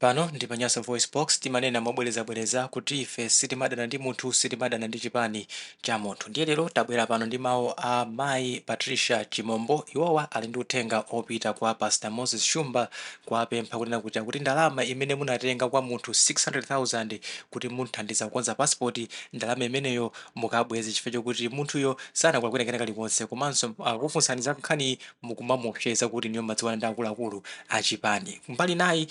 Pano ndi pa Nyasa VoiceBox. Timanena mobwerezabwereza kuti ife sitimadana ndi munthu, sitimadana ndi chipani cha munthu. Ndiye lero tabwera pano ndi mawu a Mayi Patricia Chimombo. Iwowa ali ndi uthenga opita kwa Pastor Moses Shumba, kuwapempha kunena kuti ndalama imene munatenga kwa munthu 600,000 kuti munthandiza kukonza passport, ndalama imeneyo mukabweze, chifukwa chokuti munthuyo sanakulakwire kena kalikonse. Komanso akufunsani za nkhani, mukumamuopseza kuti niyo madziwana ndi akuluakulu achipani. Mbali nayi,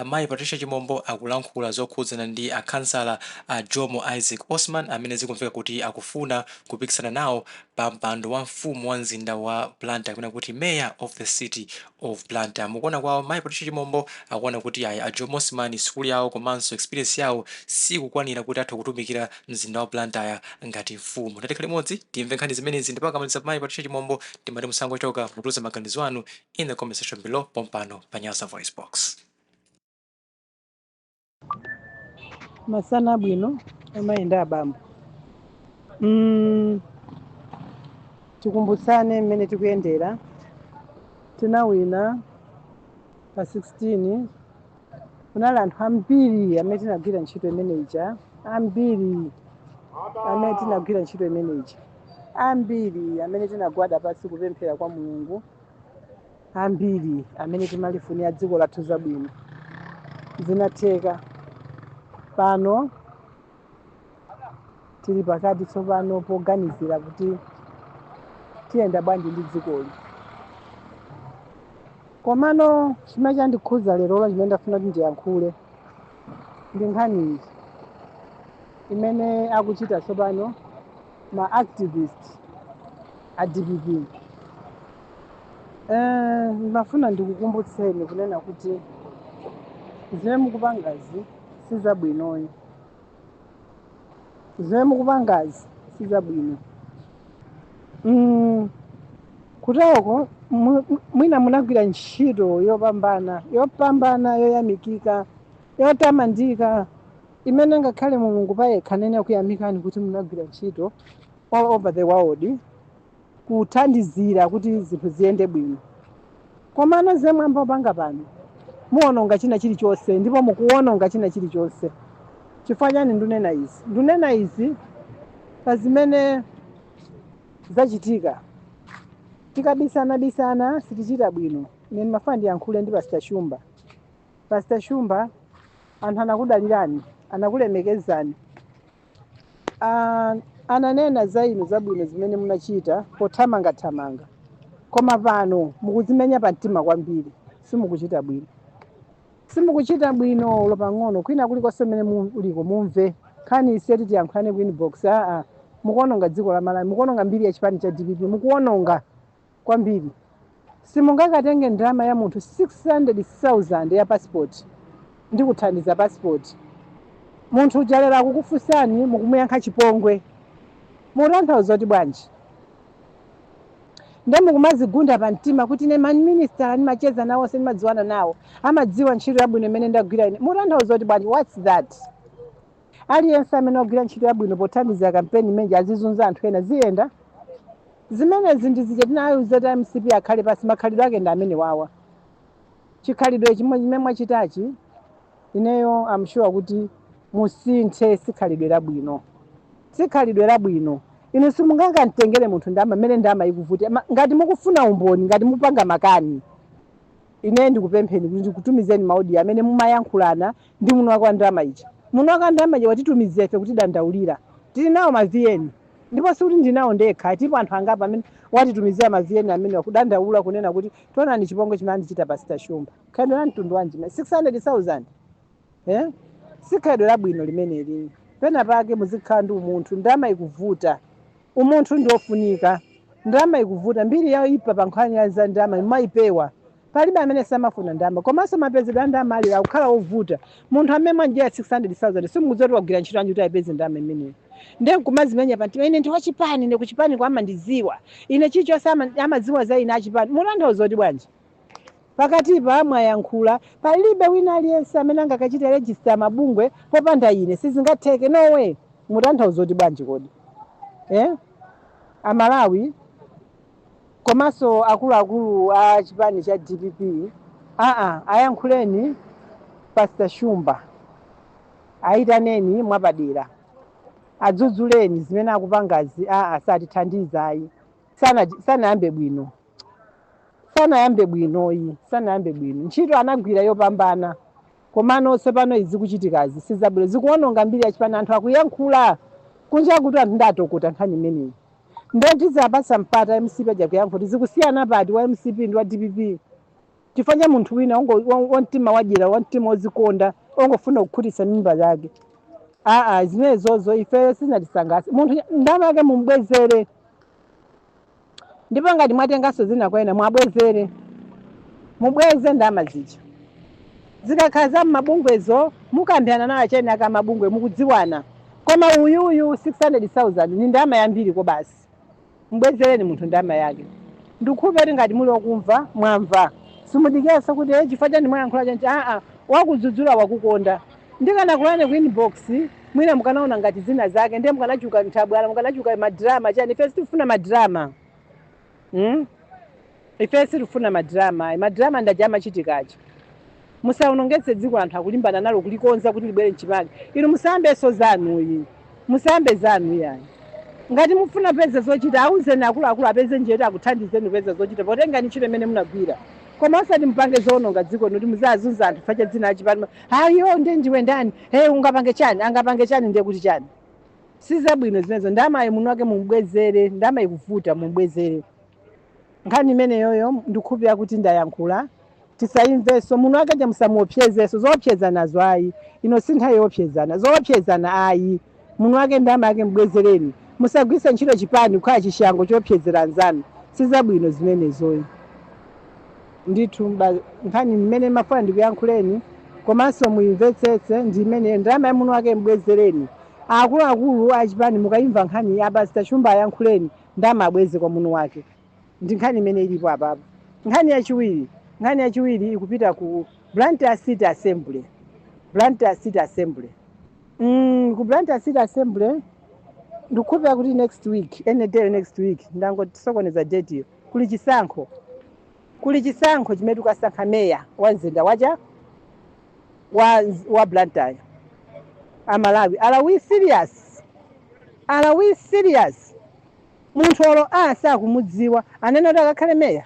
Mayi Patricia Chimombo akulankhula zokhudzana ndi akhansala a Jomo Isaac Osman, amene zikumveka kuti akufuna kupikisana nawo pa mpando wa mfumu wa mzinda wa Blantyre, kapena kuti Mayor of the City of Blantyre. Mukuona kwawo, Mayi Patricia Chimombo akuona kuti ayi, a Jomo Osman sukulu yawo komanso experience yawo sikukwanira kuti atha kutumikira mzinda wa Blantyre ngati mfumu. Tatikhale limodzi timve nkhani zimenezi, ndipo akamaliza Mayi Patricia Chimombo, timati musangochoka, mutiuze maganizo anu in the comment section below pompano pa Nyasa Voice Box. Masana abwino, amayi ndi abambo. Tikumbutsane mmene tikuyendera. Tinawina pa 16. Kunali anthu ambiri amene tinagwira ntchito imene ija, ambiri amene tinagwira ntchito imene ija, ambiri amene tinagwada pansi kupemphera kwa Mulungu, ambiri amene timalifunira dziko lathu zabwino. Zinatheka. Pano tili pakati tsopano poganizira kuti tiyenda bwanji ndi dzikoli. Komano chimene chandikhudza lerolo, chimene ndafuna kuti ndiyankhule, ndi nkhani iyi imene akuchita tsopano ma activist a DPP. Ndimafuna ndikukumbutseni kunena kuti zimene mukupangazi si zabwinoyi. Zimene mukupangazi si zabwino. Kutoko mwina munagwira ntchito yopambana, yopambana, yoyamikika, yotamandika, imene ngakhale Mulungu payekha nene akuyamikani kuti munagwira ntchito all over the world kuthandizira kuti zinthu ziyende bwino. Komano zimene mwamba pano, muwononga china chilichonse, ndipo mukuwononga china chilichonse. Chifukwa chani ndunena izi? Ndunena izi pa zimene zachitika. Tikabisana bisana sitichita bwino. Ine ndimafuna ndiyankhule ndi Pastor Shumba. Pastor Shumba, anthu anakudalirani, anakulemekezani. Ananena za inu zabwino zimene munachita pothamangathamanga, koma pano mukuzimenya pa mtima kwambiri. Simukuchita bwino, simukuchita bwino ulo pang'ono. Kwina kulikonse mmene muliko, mumve nkhani iseti, tiyankhulane ku inbox. Aa, mukuononga dziko la Malawi, mukuononga mbiri ya chipani cha DPP, mukuononga kwambiri. Simungakatenge ndalama ya munthu 600,000 ya passport ndi kuthandiza passport. Munthu uja lero akukufunsani, mukumuyankha chipongwe. Mutanthauza kuti bwanji? Nde mukumazigunda pa mtima kuti ine maminister ndimacheza nawo, sindimadziwana nawo, amadziwa ntchito yabwino imene ndagwira ine. Mutanthauza kuti bwanji? What's that? Aliyense amene wagwira ntchito yabwino pothandizira kampeni imeneyi azizunza anthu ena? Ziyenda zimenezi? Ndi zija tinayuza kuti MCP akhale pasi. Makhalidwe ake ndi amene wawa. Chikhalidwe chimwe chimene mwachitachi, ineyo am sure kuti musinthe. Sikhalidwe labwino, sikhalidwe labwino. Inu simungangamtengere munthu ndalama mmene ndalama ikuvuta. Ngati mukufuna umboni, ngati mupanga makani, ine ndikupempheni kuti ndikutumizeni ma audio amene mumayankhulana ndi muno wake wa ndalama ija. Muno wake wa ndalama ija watitumiza ife kuti dandaulira. Tili nawo ma VN, ndipo sikuti ndinawo ndekha, tipo anthu angapo amene watitumizira ma VN amene wakudandaula kunena kuti tionani chipongwe chimene andichita Pastor Shumba. Khalidwe la mtundu wanji? 600,000, eh? Si khalidwe labwino limeneli. Pena pake muzikhala ndi umunthu. Ndalama ikuvuta, umunthu ndi ofunika. Ndalama ikuvuta, mbiri yoipa pa nkhani ya za ndalama imayipewa. Palibe amene samafuna ndalama, komanso mapezedwe a ndalama alira akukhala ovuta. Munthu amene mwanjira 600,000, simukudziwa kuti wagwira ntchito yanji kuti ayipeze ndalama imeneyo. Nde nkumazimenya pa mtima, "Ine ndi wachipani, ine kuchipani kwa amandidziwa ine, chilichonse amadziwa za ine achipani." Mutanthauza kuti bwanji? Pakatipa mwayankhula, "Palibe wina aliyense amene angakachite register mabungwe popanda ine, sizingatheke, no way." Mutanthauza kuti bwanji kodi, eh? Amalawi komanso akuluakulu a chipani cha DPP, aa, ayankhuleni. Pastor Shumba, ayitaneni mwapadera, adzudzuleni zimene akupangazi. Aa, satithandiza ayi. Sanayambe bwino, sanayambe bwinoyi, sanayambe bwino. Ntchito anagwira yopambana, komano tsopano izi kuchitikazi sizabwino, zikuononga mbiri yachipani. Anthu akuyankhula kunja kuti anthu ndatokota nkhani imeneyi, ndotizapatsa mpata MCP aja kuyankhula kuti zikusiyana pati wa MCP ndi wa DPP, chifukwa cha munthu wina wamtima wadyera, wamtima wozikonda, ongofuna kukhutitsa mimba yake. Aa, zimenezozo ife sizinatisangalatse. Munthu ndalama yake mumubwezere, ndipo ngati mwatenganso zina kwa ena, mwabwezere, mubweze ndalama zija. Zikakhala za mmabungwezo, mukambirana nawo acheni aka mabungwe, mukudziwana. Koma uyuyu 600,000 ni ndalama yambiri ko basi. Mbwezereni munthu ndalama yake. Ndikukhulupirira kuti ngati muli okumva, mwamva. Simudikiranso kuti, "Chifukwa chani mwayankhula chanchi?" Aa, wakudzudzula wakukonda. Ndikanakulane ku inbox, mwina mukanaona ngati zina zake, ndiye mukanachuka nthabwala, mukanachuka madrama chani. Ife sitifuna madrama, Ife sitifuna madrama ayi. Madrama ndaja amachitikacha. Musaonongetse dziko. Anthu akulimbana nalo kulikonza kuti libwere mchimake. Inu musayambenso zanuyi, musayambe zanu yayi. Ngati mufuna peza zochita, auzeni akuluakulu apeze njira akuthandizeni kupeza zochita potengani ntchito imene munagwira, koma osati mupange zoononga dziko, kuti muzazunza anthu facha dzina achipani. Ayo ndi ndiwe ndani? Hey, ungapange chani? Angapange chani? Ndiye kuti chani? Sizabwino zimenezo. Ndamayi munthu wake mumubwezere, ndama ikuvuta, mumubwezere. Nkhani imeneyoyo ndikukhulupirira kuti ndayankhula, tisayimvenso. Munthu wake ja musamuopsezeso, zoopsezanazo ayi. Ino si nthawi yoopsezana, zoopsezana ayi. Munthu wake ndama yake mbwezereni. Musagwiritse ntchito chipani kukhala chishango choopsezera anzanu, sizabwino zimenezoyi ndithu. Nkhani imene mafuna ndikuyankhuleni komanso muyimvetsetse ndi imeneyo: ndalama ya munthu wake mbwezereni. Akuluakulu achipani, mukayimva nkhani ya Pastor Shumba, ayankhuleni, ndalama abweze kwa munthu wake. Ndi nkhani imene ilipo apapo. Nkhani yachiwiri ikupita ku Blantyre City Assembly. Blantyre City Assembly, ku Blantyre City Assembly ndikukhulupirira kuti next week, any day next week, ndangosokoneza date iyo, kuli chisankho. Kuli chisankho chimene tikukasankha meya wa mzinda wacha wa Blantyre. Amalawi, are we serious? Are we serious? Munthu olo asakumudziwa anene kuti akakhale meya,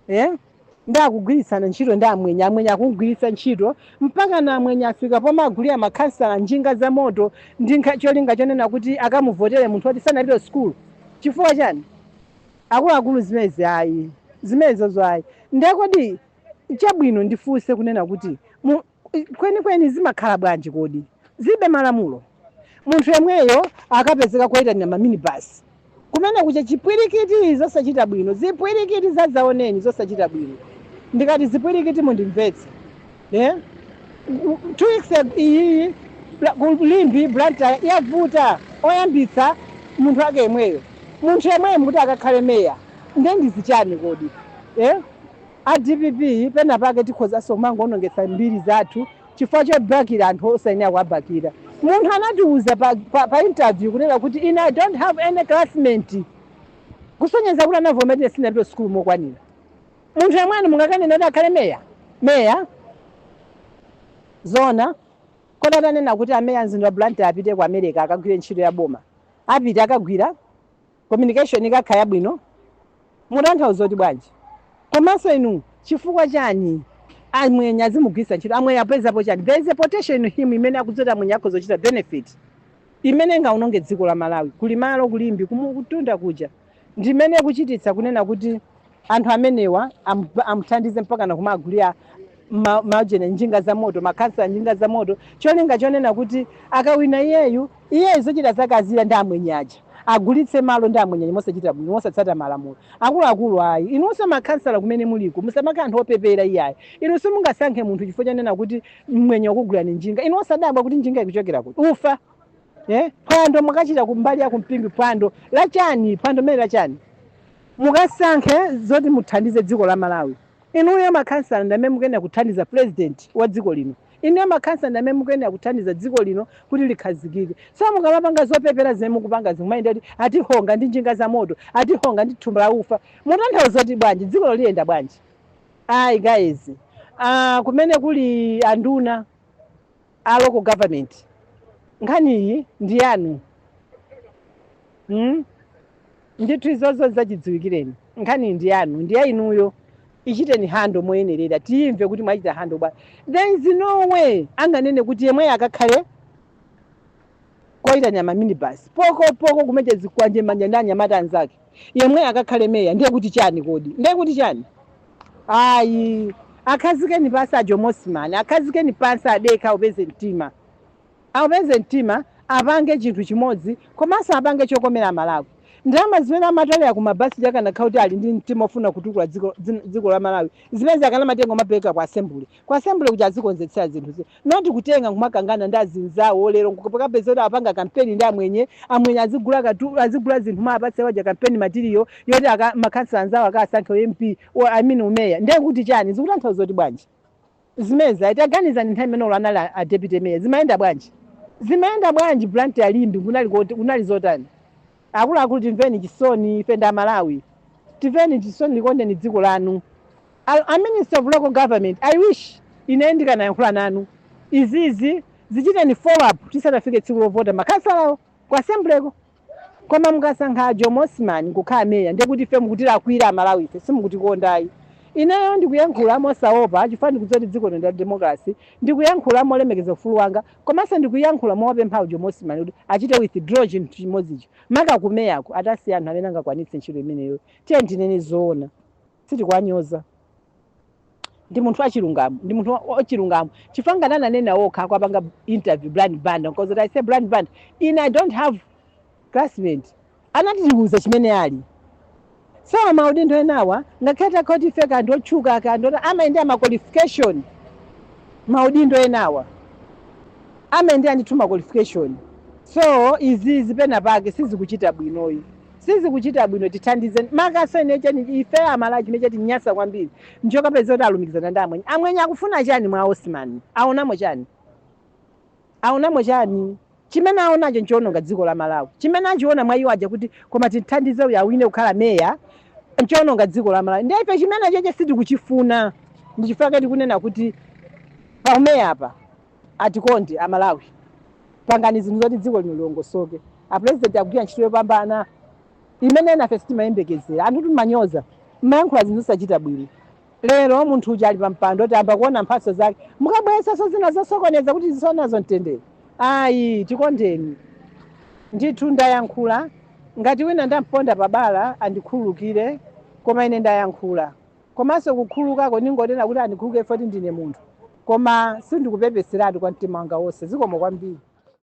eh? Ndakugwiritsana ntchito ndi amwenye. Amwenye akugwiritsa ntchito mpaka na amwenye afika pomwe agulira makhansala njinga za moto ndi cholinga chonena kuti akamuvotere munthu oti sanapite sukulu. Chifukwa chani? Akuluakulu, zimenezi ayi, zimenezozo ayi. Ndekodi chabwino, ndifunse kunena kuti kwenikweni zimakhala bwanji kodi? Zibe malamulo. Munthu yemweyo akapezeka kuyitanira maminibus kumene kucha, chipwirikiti, zosachita bwino, zipwirikiti zazaoneni, zosachita bwino. Ndikati zipwirikiti, mundimvetse, eh? 2 weeks iyi ku Limbe, Blantyre yavuta, oyambitsa munthu ake yemweyo. Munthu yemweyo mukuti akakhale meya, nde ndizichani kodi, eh? A DPP, pena pake tikhozanso kumangoonongetsa mbiri zathu chifukwa chobakira anthu osayenera kuwabakira. Munthu anatiuza pa interview kunena kuti, "Ine, I don't have any classmate," kusonyeza kuti anavomerera, "Sinapite sukulu mokwanira." Munthu yemwene mungakanena kuti akhale meya? Meya zona? Kodi atanena kuti ameya mzinda wa Blantyre apite ku America akagwire ntchito ya boma, apite akagwira? Communication ikakhala yabwino? Mutanthauza kuti bwanji? Komanso inu, chifukwa chani amwenye azimugwiritsa ntchito? Amwenye apezapo chani? There is a potential in him imene akudzoti amwenye akhoza kuchita benefit imene ingaononge dziko la Malawi. Kuli malo ku Limbe, kutunda kuja, ndimene kuchititsa kunena kuti anthu amenewa amuthandize mpaka na kumagulira majene njinga za moto, makhansala njinga za moto, cholinga chonena kuti akawina iyeyu, iyeyu zochita zake azira ndi amwenye aja, agulitse malo ndi amwenye, mosachita bwino, mosatsata malamulo. Akuluakulu, ayi. Inunso makhansala kumene muliko, musamakhe anthu opepera iyayi. Inu simungasankhe munthu chifukwa chonena kuti mwenye wakugulani njinga. Inu osadabwa kuti njinga ikuchokera kuti, ufa, eh? Phwando mwakachita kumbali ya kumpingi, phwando lachani? Phwando mene lachani? Mukasankhe zoti muthandize dziko la Malawi. Inuyo makhansala ndi amene mukuyenera kuthandiza president wa dziko lino. Inuyo makhansala ndi amene mukuyenera kuthandiza dziko lino kuti likhazikike. So mukamapanga zopepera zimene mukupanga, zikumayenda kuti atihonga ndi njinga za moto, atihonga ndi thumba la ufa, mutanthauza kuti bwanji? Dziko liyenda bwanji? Ayi guys, Kumene kuli anduna a local government, nkhaniyi ndi yanu. Ndithu izozo zachidziwikireni, nkhaniyi ndi yanu, ndi ya inuyo. Ichiteni handle moyenerera, tiyimve kuti mwachita handle bwanji. There is no way anganene kuti yemwe akakhale koyitanya maminibus poko poko kumeja zikwanje manja ndi anyamata anzake, yemwe akakhale meya, ndiye kuti chani kodi? Ndiye kuti chani? Ayi, akhazikeni pansi a Jomo Osman, akhazikeni pansi, adekha, aupeze mtima, aupeze mtima, apange chinthu chimodzi komanso apange chokomera Malawi. Ndalama zimene amatolera ku mabasi, chakanakhala kuti ali ndi mtima ofuna kutukula dziko la Malawi, zimene akanamatenga mapereka ku assembly, ku assembly kuti azikonzetsera zinthu zi, not kutenga kumakangana ndi azinzawo. Lero nkukapeza kuti apanga kampeni ndi amwenye, amwenye azigula azigula zinthu maapatse waja campaign material yoti aka makhansala anzawo akasankhe MP or, I mean, umeya. Ndiye kuti chani? Zikutanthauza kuti bwanji zimene taganizani? Nthawi imene anali a deputy mayor, zimayenda bwanji? Zimayenda bwanji? Blantyre, Limbe, kunali kunali zotani? Akuluakulu, timveni chisoni, ife ndi Amalawi, timveni chisoni, likondeni dziko lanu. A Minister of Local Government, I wish ine ndikanayankhula nanu. Izizi zichiteni follow up tisanafike tsiku lovota makhansalawo ku assembleko. Koma mukasankha Jomo Osman kukhala meya, ndiye kuti ife mukutilakwira Amalawi, ife simukutikondayi. Ineyo ndikuyankhula mosaopa chifukwa ndikudziwa kuti dziko lino ndi la democracy. Ndikuyankhula molemekeza ufulu wanga, komanso ndikuyankhula mowapempha Jomo Osman kuti achite withdraw chinthu chimodzicho, maka kumeyako atasiya anthu amene angakwanitse ntchito imeneyo. Tiye ndinene zoona, sitikwanyoza, ndi munthu wachilungamo, ndi munthu wachilungamo, chifukwa ngati ananena wokha akwapanga interview Brian Banda, because I say Brian Banda, ine I don't have classmate, anatitiuza chimene ali. Sawa, maudindo enawa, ngakhale takhoti ife kandi otchuka kandi amayendera ma qualification. Maudindo enawa amayendera ndithu ma qualification. So izizi pena pake sizikuchita bwinoyi, sizikuchita bwino. Tithandize makaso ine chani, ife Amalawi chimene chatinyasa kwambiri nchokapeza kuti alumikizana ndi amwenye. Amwenye akufuna chani mwa Osman? Aonamo chani? Aonamo chani? Chimene aonacho nchiononga dziko la Malawi. Chimene achiona mwa iwo aja kuti koma tithandize uyu awine kukhala meya, nchiononga dziko la Malawi. Ndiye ife chimene cheche sitikuchifuna. Ndichifukwa tikunena kuti paumeya apa atikonde Amalawi, pangani zinthu zoti dziko lino lilongosoke. Apresident akugwira ntchito yopambana imene nafe sitimayembekezera. Anthu timanyoza, mmayankhula zinthu zosachita bwino. Lero munthu uja ali pampando, tayamba kuona mphatso zake, mukabweretsanso zina zosokoneza kuti zisonazo mtendere. Ayi, tikondeni ndithu. Ndayankhula, ngati wina ndamponda pabala andikhululukire, koma ine ndayankhula. Komanso kukhululukako ningonena kuti andikhululuke foti ndine munthu, koma sindikupepeseratu kwa mtima wanga wonse. Zikomo kwambiri.